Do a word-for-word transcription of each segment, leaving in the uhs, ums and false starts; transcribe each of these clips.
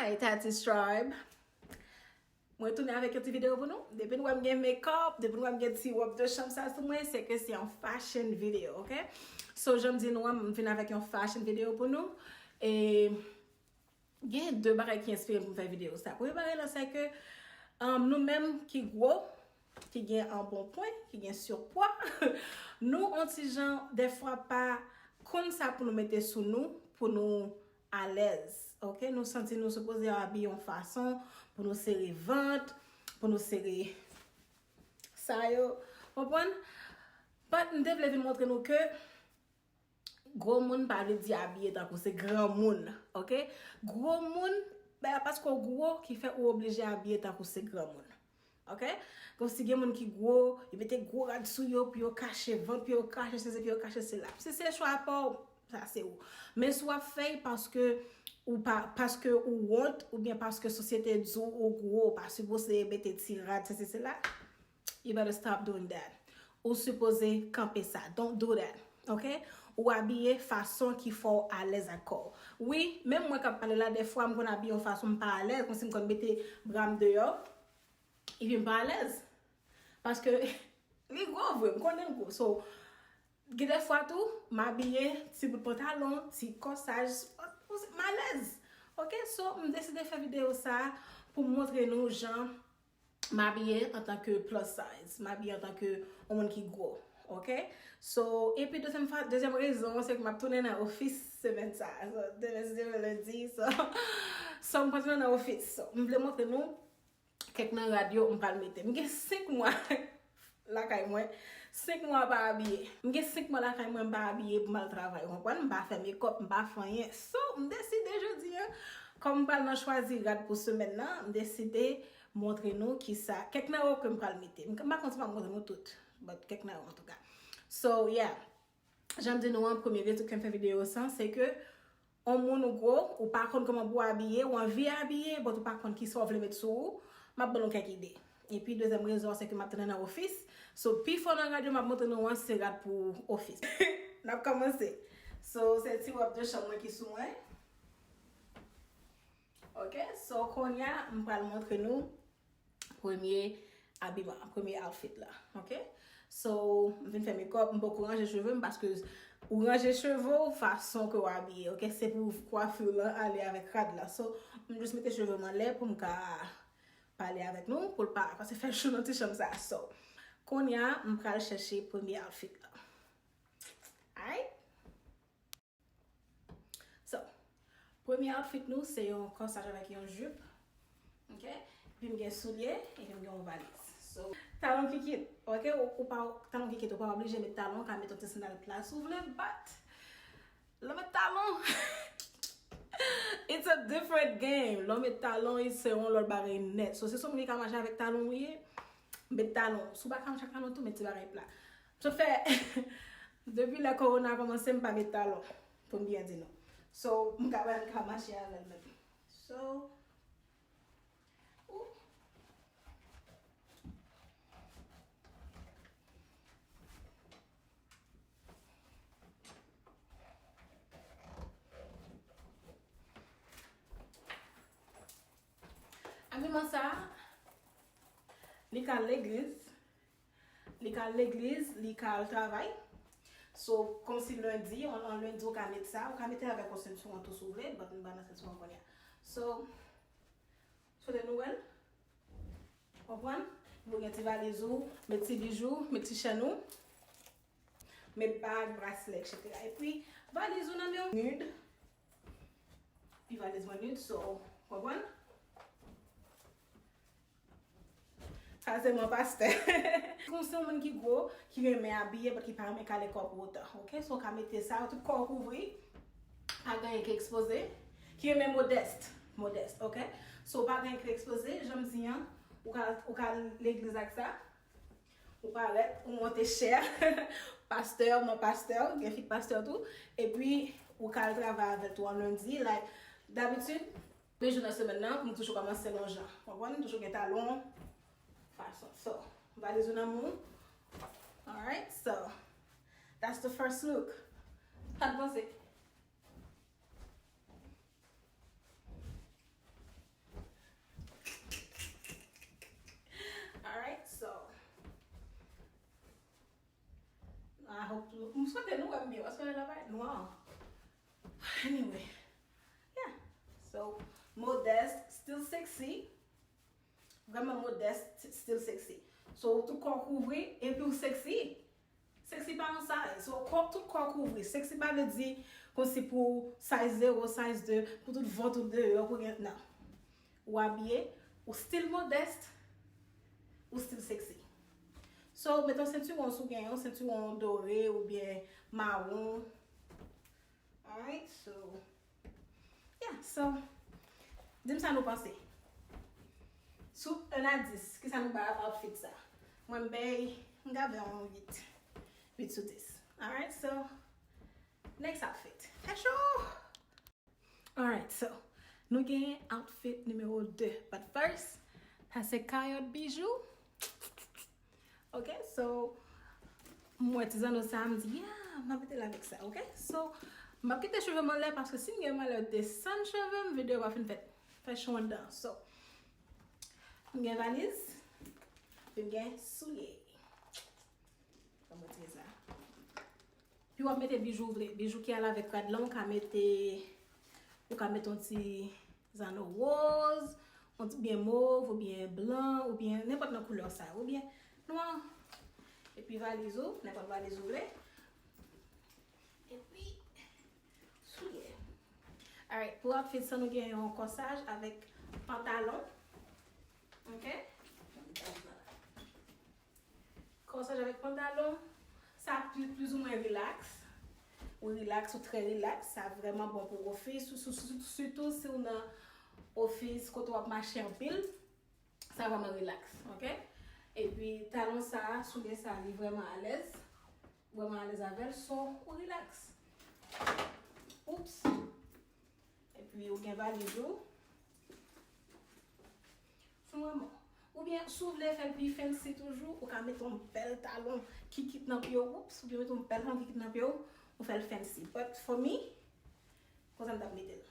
Hey Tati's Tribe. Mwen tounen avèk yon ti videyo pou nou. Depi nou wè m gen makeup, depi nou wè m gen ti wòb de chanm sa sou mwen, se ke se yon fashion video, ok? So, jan m di nou an, m vin avèk yon fashion video pou nou. E gen de bagay ki enspire m pou m fè videyo sa. Premye bagay la, se ke, um, nou menm ki gwo, ki gen anbonpwen, ki gen sipwa, nou on ti jan, dèfwa pa konn sa pou nou mete sou nou, pou nou alèz, ok? Nou santi nou sipoze abiye yon fason pou nou sere vant, pou nou sere sa yo, konprann? But m te vle vin montre nou ke gwo moun pa vle di abiye tankou se granmoun, ok? Gwo moun, pa paske w gwo ki fè ou oblije abiye tankou se granmoun, ok? Konsi gen moun ki gwo, yo mete gwo rad sou yo pou yo kache vant, pou yo kache sesi, pou yo kache sela. Si se chwa pa w, sa se ou. Men si w ap fè l paske ou pa, paske ou wont, oubyen paske sosyete di w ou gwo, ou pa sipoze mete ti rad, sesi, sela, you better stop doing that. Ou sipoze kanpe sa. Don't do that. Ok? Ou abiye fason ki fè w alèz ak kò w. Wi, menm mwen k ap pale la, dèfwa m konn abiye yon fason m pa alèz, konsi m konn mete bra m deyò, epi m pa alèz. Paske li gwo vre, m konnen l gwo. So, gen dèfwa tou, m abiye ti bout pantalon, ti kòsaj, m alèz. Ok? So, m deside fè videyo sa a pou m montre nou jan m abiye antanke plus size, m abiye antanke yon moun ki gwo, ok? So, epi dezyèm fa-, dezyèm rezon, se ke m ap tounen nan ofis semèn sa a. So, demen se demen lendi, so, so m pral tounen nan ofis. So, m vle montre nou kèk nan rad yo m pral mete. M gen senk mwa lakay mwen, senk mwa pa abiye. M gen senk mwa lakay mwen, m pa abiye pou m al travay, ou konprann? M pa fè makeup, m pa fè anyen. So, m deside jodi a, kòm m pral nan chwazi rad pou semèn nan, m deside montre nou kisa, kèk nan yo ke m pral mete. M pa konn si m ap montre nou tout, but kèk nan yo antouka. So, yeah. Jan m di nou an, premye rezon ke m fè videyo sa, se ke yon moun ou gwo, ou pa konn kòman pou w abiye, ou anvi abiye, but ou pa konn kisa w vle met sou ou, m ap ban nou kèk ide. Epi, dezyèm rezon an, se ke m ap tounen nan ofis. So, pi fò nan rad yo m ap montre nou an, se rad pou ofis. N ap kòmanse. So, se ti wòb de chanm mwen ki sou mwen. Ok, so kounye a, m pral montre nou premye abiman, premye outfit la. Ok? So, m vin fè makeup, m poko ranje cheve m, paske ou ranje cheve w fason ke w abiye, ok? Se pou kwafi lan ale avèk rad la. So, m jis mete cheve m anlè pou m ka pale avèk nou, pou l pa, paske fè cho nan ti chanm sa. So, kounye a, m pral chèche premye outfit la. Alright? So, premye outfit nou, se yon kòsaj avèk yon jip. Ok? Epi m gen soulye, epi m gen yon valiz. So, talon kikit, ok? Ou, ou pa, talon kikit, ou pa oblije met talon, ou ka met yon ti sandal plat si w vle, but lè w met talon, it's a different game. Lè w met talon, se yon lòt bagay nèt. So, si se yon moun ki ka mache avèk talon ou ye, met talon. Si w pa ka mache ak talon tou, met ti bagay plat. M sot fè, depi lè kowona kòmanse, m pa met talon, pou m byen di nou. So, m ka, m ka mache avè l menm. So, ou. Abiman sa, li ka al legliz. Li ka al legliz, li ka al travay. So, kòmsi lendi, yon, yon lendi ou ka met sa, ou ka mete l avèk yon sentwon tou si w vle, but m pa nan sentwon kounye a. So, swete nou wè l. Konprann? Ou gen ti valiz ou, met ti bijou, met ti chèn ou, met bag, braslè, et cetera. Epi, valiz ou nan men w, nude. Epi valiz mwen nude, so, konprann? Sa se mwen pastè. Ou se yon moun ki gwo, ki renmen abiye, but ki pa renmen kale kò w pou otan, ok? So, w ka mete sa, tout kò w kouvri, pa gen anyen ki ekspoze, ki renmen modest, modest, ok? So, pa gen anyen ki ekspoze, jan m di an, ou ka, ou ka al legliz ak sa, ou parèt, ou monte chè, pastè, mwen pastè, gen fi k pastè tou, epi ou ka al travay avè l tou an lendi, like, dabitid, premye jou nan semèn nan, m toujou kòmanse l yon jan. Konprann? M toujou gen talon, fason. So, valiz ou nan men w. Alright, so, that's the first look. Sa n panse? Byen, paske lè la parèt nwa. Anyway. Yeah. So, modest, still sexy. Vrèman modest, still sexy. So, tout kò w kouvri, epi w sexy. Sexy pa yon size. So, kò, tout kò w kouvri. Sexy pa vle di kòmsi pou size zero, size de, pou tout vant ou deyò, pou gen, non. Ou abiye, ou still modest, ou still sexy. So, met yon sentiwon si w gen yon sentiwon dore oubyen mawon. Alright, so, yeah, so, di m sa nou panse. Sou un a dis, kisa nou bay outfit sa? Mwen, m bay, m ka bay yon uit. Uit sou dis. Alright, so, next outfit. Fè cho! Alright, so, nou gen outfit nimewo de. But first, sa se kayòt bijou. Ok, so, m wè ti zanno sa, m di, yeah, m ap rete la avèk sa, ok? So, m ap kite cheve m anlè, paske si m gen malè desann cheve m, videyo pa fin fèt. Fè cho anndan. So, m gen valiz, epi m gen soulye. Ban m retire sa. Pi w ap mete bijou w vle. Bijou ki al avèk rad lan, ou ka mete, ou ka mete yon ti zanno woz, yon ti byen mov, oubyen blan, oubyen nenpòt nan koulè sa yo, oubyen nwa. Epi valiz ou, nenpòt valiz ou vle. Epi, soulye. Alright, pou outfit sa, nou gen yon kòsaj avèk pantalon. Ok? Kòsaj avèk pantalon, sa pi, plizoumwen rilaks. Ou rilaks, ou trè rilaks. Sa vrèman bon pou ofis, ou, sou, sou, sitou si w nan ofis kote w ap mache anpil. Sa vrèman rilaks, ok? Epi talon sa, soulye sa, li vrèman alèz. Vrèman alèz avè l, so, ou rilaks. Oups. Epi ou gen valiz ou. Vrèman. Oubyen, si w vle fè l pi fancy toujou, ou ka mete yon bèl talon kikit nan pye w, oups, oubyen mete yon bèl talon kikit nan pye w, ou fè l fancy. But for me, konsa m t ap mete l.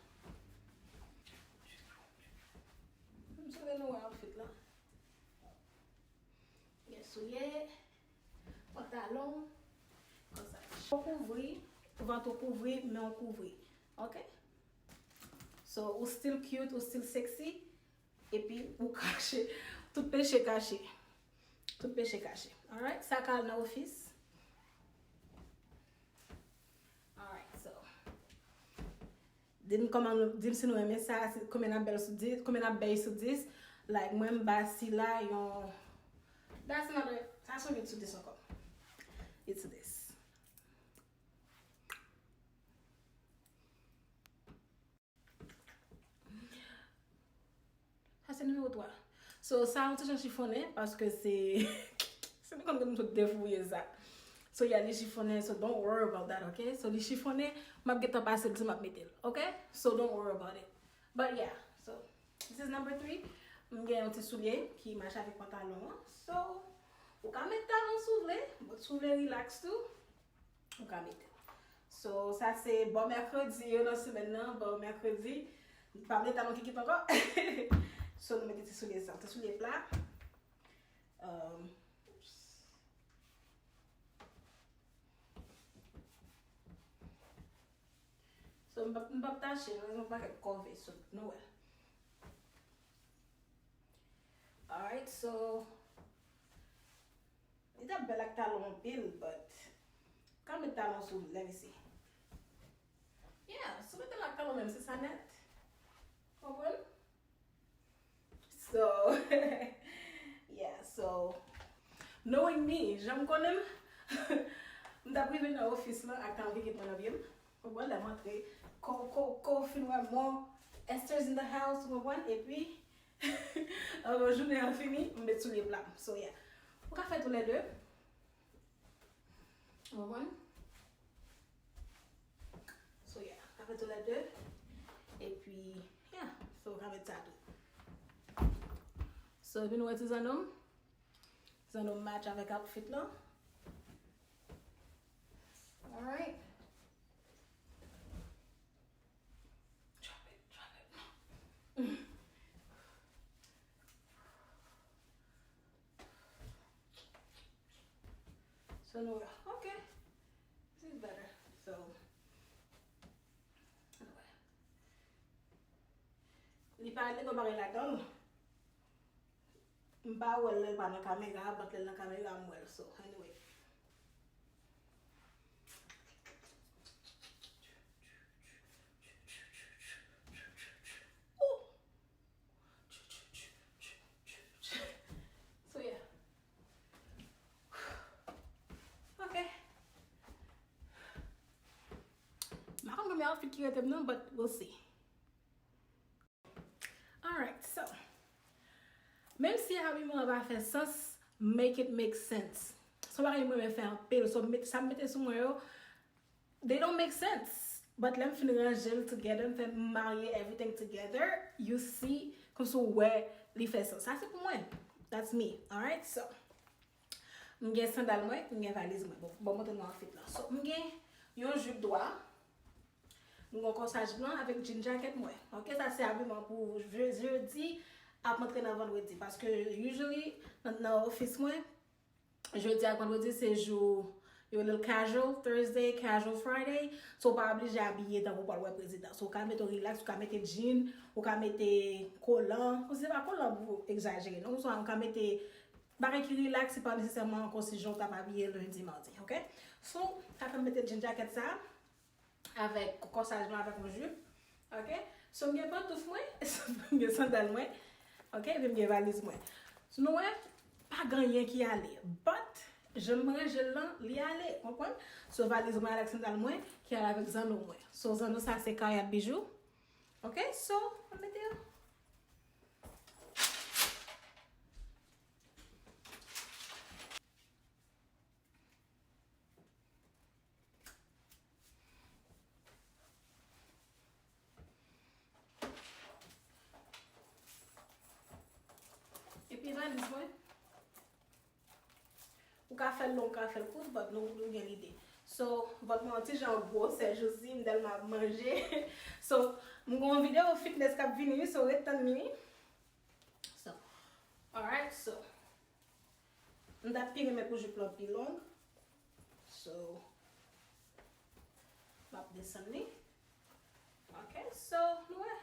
M swete nou wè outfit la. Gen soulye, pantalon, kòsaj. Ou kouvri, vant ou kouvri, men w kouvri. Ok? So, ou still cute, ou still sexy, epi ou kache. Tout peche kache. Tout peche kache. Alright? Sa ka al nan ofis. Alright, so. Di m kòman nou, di m si nou renmen sa, si, konbyen n ap bèl sou dis, konbyen n ap bèy sou dis. Like, mwen m ba sila yon, that's another, sa se yon uit sou dis ankò. Uit sou dis. Sa se nimewo twa. So, sa yon ti jan chifonnen, paske se, se nou konn nou tout devouye sa. So, yeah, li chifonnen, so don't worry about that, ok? So, li chifonnen, m ap gentan pase l di m ap mete l, ok? So, don't worry about it. But yeah, so, this is number three. M gen yon ti soulye ki mache avèk pantalon an. So, ou ka met talon si w vle, but si w vle relax tou, ou ka mete l. So, sa se bò mèkredi yo nan semèn nan, bò mèkredi. Pa mete talon kikit ankò. So, nou mete ti soulye sa, ti soulye pla. Um, oops. So, m p ap, m p ap tache, m gen yon pakèt kòve, so, nou wè. Alright, so, li t ap bèl ak talon anpil, but, ka met talon sou, let me see. Yeah, so mete l ak talon menm, se sa nèt. Konprann? So, yeah, so, knowing me, jan m konnen m, m t ap rive nan ofis lan ak talon kikit mwen nan pye m. Konprann, lè m antre, ko, ko, ko, fin wè, mo, Esther's in the house, ou konprann, epi, anvan jounen an fini, m met soulye pla m. So, yeah. Ou ka fè toulède. Ou konprann? So, yeah, ka fè toulède. Epi, yeah, so, ka met sa tou. So, epi nou wè ti zanno m. Ti zanno m match avèk outfit lan. Alright. Drop it, drop it. So, nou wè. Ok. This is better. Li pa gen yon bagay ladan l. M pa wè l lè l pa nan kamera, but lè l nan kamera, m wè l. So, anyway. Ooh! So, yeah. Ok. M pa konn konbyen outfit ki rete m nan, but we'll see. Alright, so, menm si abiman an pa fè sans, make it make sense. Se yon bagay mwen renmen fè anpil. So, met, sa m mete sou mwen yo, they don't make sense. But lè m fin ranje l together, m fè m marye everything together, you see, kòmsi w wè li fè sans. Sa se pou mwen. That's me. Alright, so, m gen sandal mwen, m gen valiz mwen. Bon, bon, montre nou outfit lan. So, m gen yon jip dwa, m gen yon kòsaj blan avèk jean jacket mwen. Ok, sa se abiman pou je-, jedi ap antre nan vandredi. Paske, usually, nan, nan ofis mwen, jedi ak vandredi se jou yo rele l casual Thursday, casual Friday. So, w pa oblije abiye tankou w pral wè prezidan. So, w ka mete w relax, w ka mete jean, w ka mete kolan. Bon, se pa kolan pou egzajere, non. So, w ka mete bagay ki relax, se pa nesesèman ankò si jan w t ap abiye lendi, madi, ok? So, sa fè m mete jean jacket sa avèk kòsaj mwen avèk yon jip. Ok? So, m gen pantouf mwen, m gen sandal mwen. Ok? Epi m gen valiz mwen. So, nou wè, pa gen anyen ki ale. But, jan m ranje l lan, li ale. Konprann? So, valiz mwen avèk sandal mwen, ki ale avèk zanno mwen. So, zanno sa se Kayat Bijou. Ok? So, m mete yo. Epi valiz mwen, ou ka fè l long, ou ka fè l kout, but nou, nou gen lide. So, vant mwen yon ti jan gwo, sèjousi, m tèlman ap manje. So, m gen yon videyo fitness k ap vini, so ret tann li. So, alright, so. M t ap pi renmen pou jip lan pi long. So, m ap desann li. Ok, so, nou wè.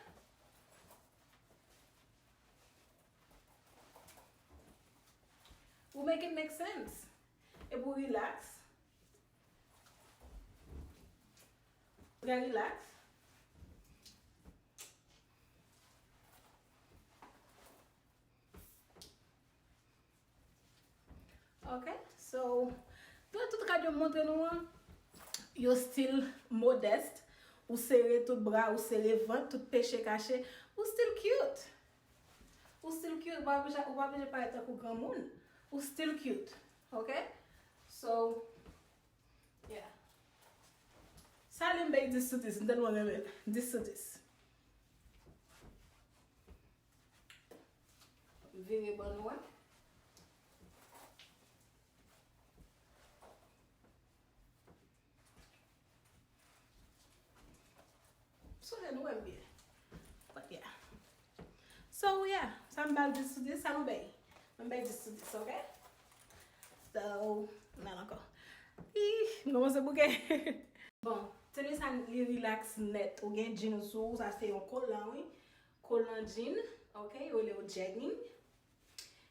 Ou make it make sense. Epi w relax. Trè relax. Ok, so, tout, tout rad yo m montre nou an, yo still modest. Ou sere tout bra, ou sere vant, tout peche kache, ou still cute. Ou still cute, ou pa oblije, ou pa oblije parèt tankou granmoun. Ou still cute, ok? So, yeah. Sa li m bay dis sou dis, m tèlman renmen l. Dis sou dis. Vire ban nou wè. Sonje nou wè m byen. But yeah. So yeah, sa m ba l dis sou dis, sa nou bay? Mwen bay dis sou dis, ok? So, n al ankò. Ih, m kòmanse bouke. Bon, teni sa li relax nèt. Ou gen jeans sou ou, sa se yon kolan, wi. Kolan jean, ok? Yo rele yo jegging.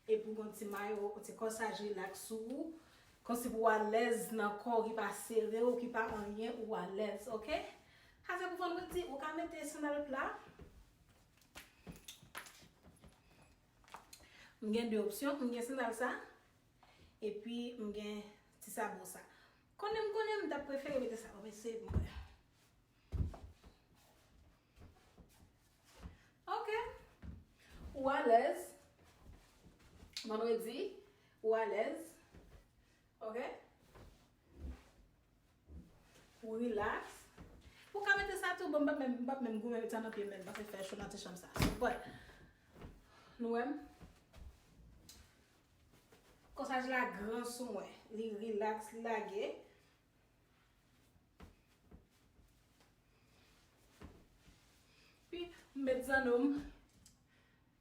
Epi w gen yon ti mayo, yon ti kòsaj relax sou ou. Kòmsi pou w alèz nan kò w, ki pa sere w, ki pa anyen, ou alèz, ok? Sa se pou vandredi, ou ka mete sandal pla. M gen de opsyon, m gen sandal sa, epi m gen ti sabo sa. Konnen m konnen m t ap prefere mete sa, bon, men se mwen. Ok. Ou alèz. Vandredi, ou alèz. Ok. Ou relax. Ou ka mete sa tou, bon, m p ap menm, m p ap menm goumen met sa nan pye m, men, paske fè cho nan ti chanm sa. But, nou wè m? Kòsaj la gran sou mwen. Li relax, li lage. Pi, m met zanno m.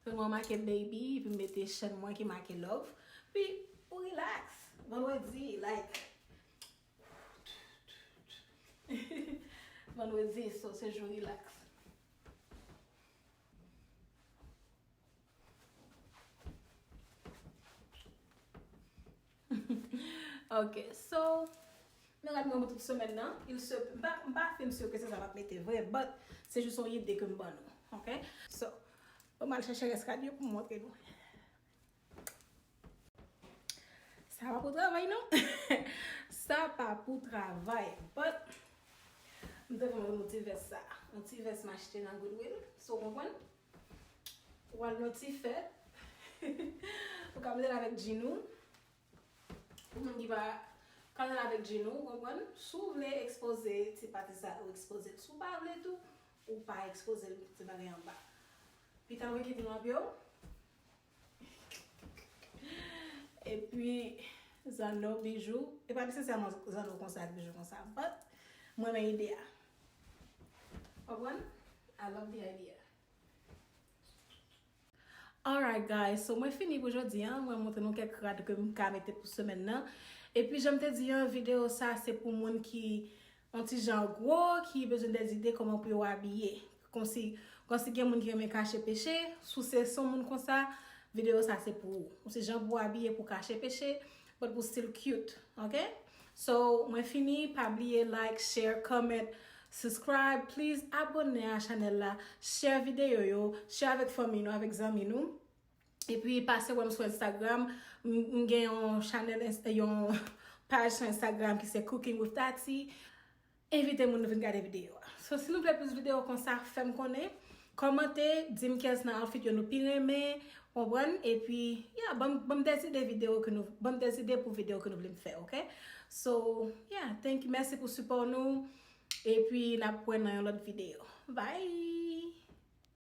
Zanno m make baby, epi m mete chèn mwen ki make love. Pi, ou relax. Vandredi, like. Vandredi, so, se jou relax. Ok, so, nou rad mwen pou tout semèn nan. Il se, m pa, m pa fin si ke se sa m ap mete vre, but se jis yon ide ke m ban nou. Ok? So, bon, m al chèche rès rad yo pou m montre nou. Sa pa pou travay, non. Sa pa pou travay. But, m te vle yon ti vès sa. Yon ti vès m achte nan Goodwill. So, w konprann? Ou al yon ti fèt. Ou ka mete l avèk jean ou. Pou moun ki pa ka mete l avèk jean ou, ou konprann? Si w vle ekspoze ti pati sa, ou ekspoze l. Si w pa vle tou, ou pa ekspoze l, se bagay anba. Pita mwen kite nou ap yo. Epi, zanno, bijou. E pa nesesèman zanno konsa ak bijou konsa, but mwen renmen ide a. Konprann? I love the idea. Alright, guys, so mwen fini pou jodi a. Mwen montre nou kèk rad ke m ka mete pou semèn nan. Epi, jan m te di an, videyo sa se pou moun ki yon ti jan gwo, ki bezwen de zide kòman pou yo abiye. Konsi, konsi gen moun ki renmen kache peche, si w se yon moun konsa, videyo sa se pou ou. Ou se jan pou w abiye pou kache peche, but pou still cute, ok? So, mwen fini, pa bliye like, share, comment, subscribe, please abòne a chanèl la, share videyo yo, share avèk fanmi nou, avèk zanmi nou. Epi pase wè m sou Instagram, m m gen yon chanèl, Inst- yon paj sou Instagram ki se Cooking with Tati. Envite moun nou vin gade videyo a. So, si nou vle plis videyo konsa, fè m konnen. Kòmante, di m kiyès nan outfit yo nou pi renmen, konprann? Epi, yeah, ban m, ban m de ide videyo ke nou, ban m de ide pou videyo ke nou vle m fè, ok? So, yeah, thank you, mèsi pou sipò nou. Epi, n ap wè nan yon lòt videyo. Bye!